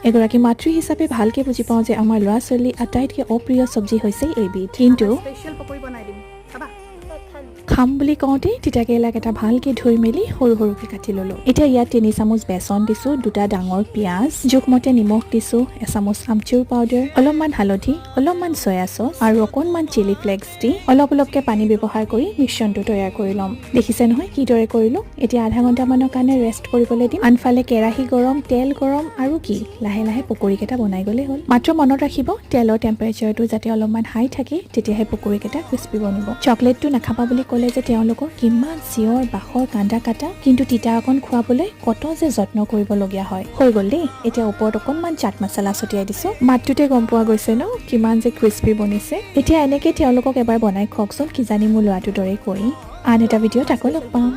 এগৰাকী মাতৃ হিচাপে ভালকে বুজি পাওঁ যে আমাৰ ল'ৰা ছোৱালীৰ আটাইতকৈ অপ্ৰিয় চব্জি হৈছে এইবিধ। কিন্তু স্পেচিয়েল পকৰি বনাই দিম, খাবা? খাম বুলি কওঁতে তিতাকেৰেলাকেইটা ভালকে ধুই মেলি সৰু সৰুকৈ কাটি ল'লোঁ। এতিয়া ইয়াত 3 চামুচ বেচন দিছোঁ, দুটা ডাঙৰ পিঁয়াজ, জোখমতে নিমখ দিছোঁ, এচামুচ আমচুৰ পাউডাৰ, অলপমান হালধি, অলপমান চয়া চচ আৰু অকণমান চিলি ফ্লেক্স দি অলপ অলপকৈ পানী ব্যৱহাৰ কৰি মিশ্ৰণটো তৈয়াৰ কৰি ল'ম। দেখিছে নহয় কিদৰে কৰিলোঁ? এতিয়া আধা ঘণ্টামানৰ কাৰণে ৰেষ্ট কৰিবলৈ দিম। আনফালে কেৰাহী গৰম, তেল গৰম আৰু কি, লাহে লাহে পকৰীকেইটা বনাই গ'লেই হ'ল। মাত্ৰ মনত ৰাখিব, তেলৰ টেম্পাৰেচাৰটো যাতে অলপমান হাই থাকে, তেতিয়াহে পকৰীকেইটা ক্ৰিস্পি বনিব। চকলেটটো নাখাবা বুলি ক'লে যে তেওঁলোকৰ কিমান চিঞৰ বাখৰ, কান্দা কাটা, কিন্তু তিতা অকণ খুৱাবলৈ কত যে যত্ন কৰিবলগীয়া হয়। হৈ গ'ল দেই। এতিয়া ওপৰত অকণমান চাট মছলা ছটিয়াই দিছোঁ। মাতটোতে গম পোৱা গৈছে ন, কিমান যে ক্ৰিস্পি বনিছে। এতিয়া এনেকৈ তেওঁলোকক এবাৰ বনাই খুৱাওকচোন, কিজানি মোৰ ল'ৰাটোৰ দৰে কৰি। আন এটা ভিডিঅ'ত আকৌ লগ পাম।